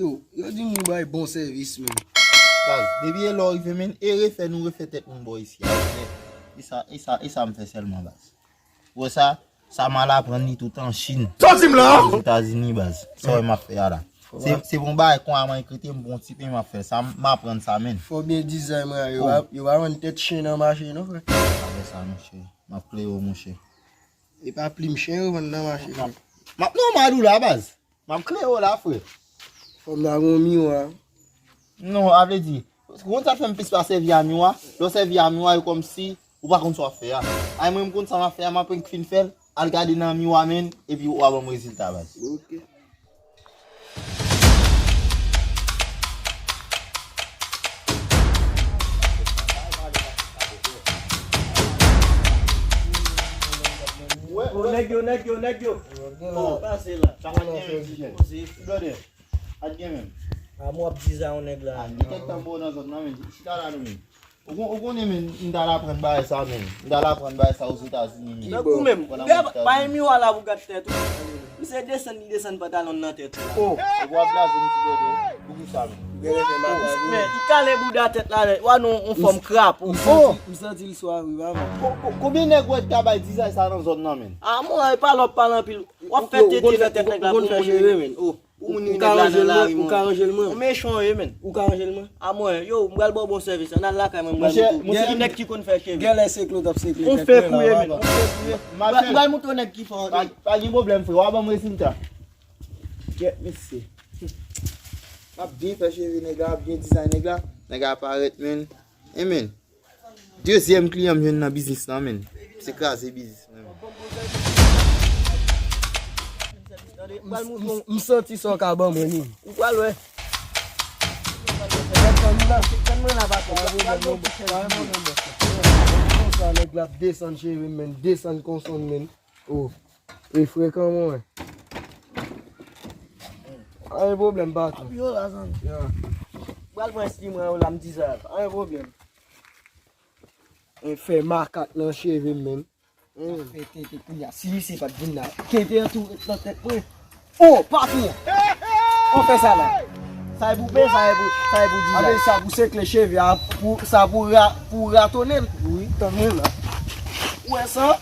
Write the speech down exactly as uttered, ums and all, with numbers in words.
Yo, yo di nou bay bon sèvis, men. Baz, depi e lè w rive, men, e refè nou refè tèt moun bò isi a. E sa, e sa, e sa m fè sèlman, baz. Ou wè sa? Sa m al aprann li tout an Chin. Sa w di m la? Ozetazini, baz. Sa w wè m ap fè a la. Se, se bon bagay, kon a mwen krete m bon ti pen m ap fè. Sa m aprann sa, men. Fò byen dizay mwen, yo pa, yo pa vann tèt chen nan mache, non, frè. Pa fè sa, monchè. M ap klere w, monchè. E pa plim chen yo vann nan mache, frè. M ap, non, m al ou la, baz. M ap klere w la, frè. Fò m ta gon miwa. Non, a vle di, ou konn sa fè m plis pa sèvi a miwa? Lè w sèvi a miwa, e kòmsi ou pa konn sa w ap fè a. Ay, mwen, m konn sa m ap fè a, m ap renk fin fè l, al gade nan miwa, men, epi w a ban m rezilta, baz. Ok. Nèg yo, nèg yo, nèg yo. Oh, pase la. Sa pa gen yon ti jèn. Brother, pa t gen menm. A, mwen ap di sa yon nèg la. A, li tèt tanbou nan zòn nan, men. Chita la, nou, men. Ou kon-, ou konnen, men, m t al aprann bagay sa, men. M t al aprann bagay sa Ozetazini, men. Tankou menm. Pa gen miwa la pou gad tèt ou. Misye desann, li desann pantalon nan tèt ou. Oh. E w ap blaze m ti dede. Poukisa, men? Men, li kale bouda tèt la, nèt. Wa non, on fòm krap. Oh. M santi l swa wi, pa mal. Ko-, ko-, konbyen nèg ou wè ki ta bay dizay sa nan zòn nan, men? A, mwen, e pa lòp pale anpil. W ap fè tete nan tèt nèg la pou moun ri, men. Oh. Pou moun ri nèg la nan lari, mwen. Ou ka ranje l mwen. Ou mechan, wi, men. Ou ka ranje l mwen. A mwen, yo, m pral ba w bon sèvis. Ann al lakay mwen, m pral montre w. Gen nèg ki konn fè cheve. Genlè se kle w t ap se kle. On fè kouye, men. On fè kouye. M pral montre w nèg ki fò. Pa, pa gen pwoblèm, frè. W a ban m rezilta. Kèt, mesye. M ap byen fè cheve nèg la, m ap byen dizay nèg la. Nèg la parèt, men. E, men. Dezyèm kliyan m jwenn nan biznis lan, men. Se kraze biznis mwen, men. M, m, m santi sa w ka ban mwen, wi. Ou pral wè. Konsa, nèg la ap desann cheve m, men. Desann konson, men. Oh. E frekan, mwen. Anyen pwoblèm, patwon. Ap yo la, zanmi. Ya. Pral pran enstriman yo la, m di sa. Anyen pwoblèm. E fè makak nan cheve m, men. Fè tete kounye a. Si misye pa t vin la, tete an tou ret nan tèt mwen. Oh, patwon! On fè sa la. Sa e pou pen, sa e pou, sa e pou dizay. Avèk sa pou sekle cheve a, pou, sa pou ra-, pou ratonel. Wi, tann mwen la. Ou wè sa?